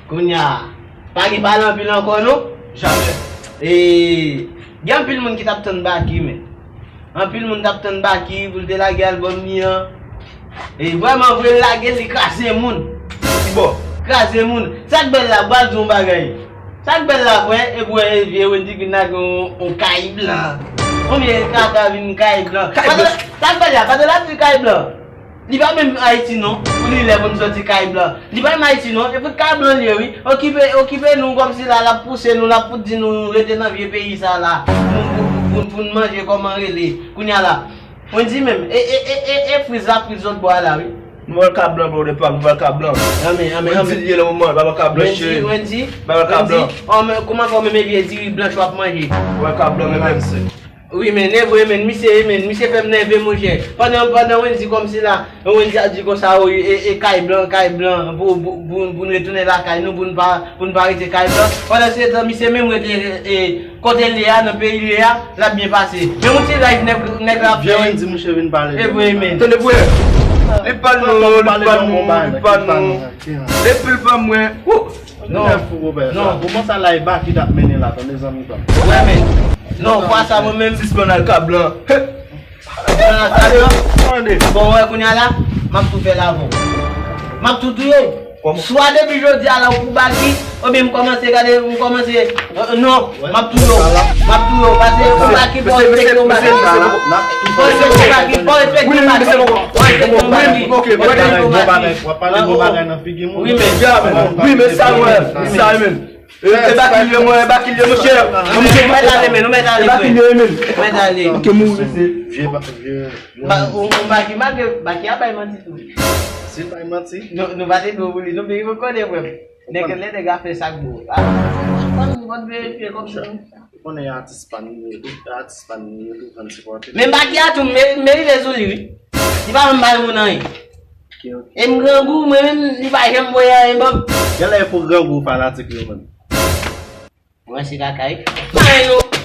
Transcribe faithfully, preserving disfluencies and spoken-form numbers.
Kounye a, pa gen pale anpil ankò non. Jamè. E, gen anpil moun ki t ap tann Baky, men. Anpil moun t ap tann Baky pou l te lage albòm li an. E vrèman vre, l lage l, li kraze moun. Ki bò? Kraze moun. Sa k bèl la, m pral di w yon bagay. Sa k bèl la, frè, e pou wè vye Wendy Queen lage yon, yon kay blan. Konbyen kaka vin kay blan? Kay blan. Sa k bèl la, pa t ap di kay blan. Li pa menm Ayiti non, pou li lè pou n soti kay blan. Li pa menm Ayiti non, e pou kay blan li ye wi. Okipe, okipe nou kòmsi la, l ap pouse nou, l ap fout di nou rete nan vye peyi sa la. Pou, pou, pou, pou, pou n manje kòman rele. Kounye a la, Wendy menm, e, e, e, e, e friz la, friz lòt bò a la wi. Nou ba l kay blan, bro, depa, nou ba l kay blan. Anmen, anmen, anmen. Wendy li ye nan moman, ba l kay blan, cheri. Wendy, Wendy, ba l kay blan. Wendy, oh, men kòman fè w menm e vye diri blanch w ap manje? Ba l kay blan, men menm. Wi, men, e vre, men, misye, men, misye fè m nève, monchè. Pandan, pandan Wendy kòmsi la, Wendy ap di konsa, o, e, e, kay blan, kay blan, pou, pou, pou, pou n retounen lakay nou, pou n pa, pou n pa rete kay blan. Pandan se tan, misye menm rete, e, kote l ye a, nan peyi l ye a, l ap byen pase. Men yon ti live nèg, nèg la ap fè. Vye Wendy, monchè, vin pale. E vre, men. Tande, frè. Li pa nou, li pa nou, li pa nou. Depi l pa mwen, wou! Non. Nèf pou Robert. Non. Bon, bon, sa la e Baky t ap mennen la, tande zanmi pa m. Wè, men. Non, fwa sa mwen menm. Sispann al kay blan. Sispann al kay blan. Tande. Bon, wè, kounye a la, m ap tou fè l avè w. M ap tou touye w. Kòman? Swa depi jodi a la ou pou Baky, oubyen m kòmanse gade, m kòmanse, euh, non, m ap touye w. M ap touye w. Paske ou Baky, fò w respekte w Baky. Fò w respekte w Baky, fò w respekte w Baky. Fò w respekte w Baky. Fò w respekte w Baky. W ap pale bon bagay nan figi moun. Wi, men. Wi, men sa, wè. Sa, men. E, e Baky l ye, mwen, e Baky l ye, monchè. Monchè, mèt ale, men, nou mèt ale, frè. E Baky l ye, men. Mèt ale. Ke moun rete. Vye ba-, vye. Ba-, ou, ou Baky, malgre Baky a bay manti tou. Si l bay manti? Nou, nou pa te dwe pou li, nou vin rekonèt, frè. Nèg, lè nèg a fè sa k bon. A, fò n, fò n verifye kòmsi. Ou konnen atis pa n li ye tou, atis pa n li ye tou, fò n sipòte. Men Baky a tou, m, m rive sou li, wi. Li pa menm bay moun anyen. Ok, ok. E m grangou, mwen menm, li pa janm voye anyen ban m. Genlè e pou grangou fanatik yo menm. Mwen se kaka wi. Mwen nou.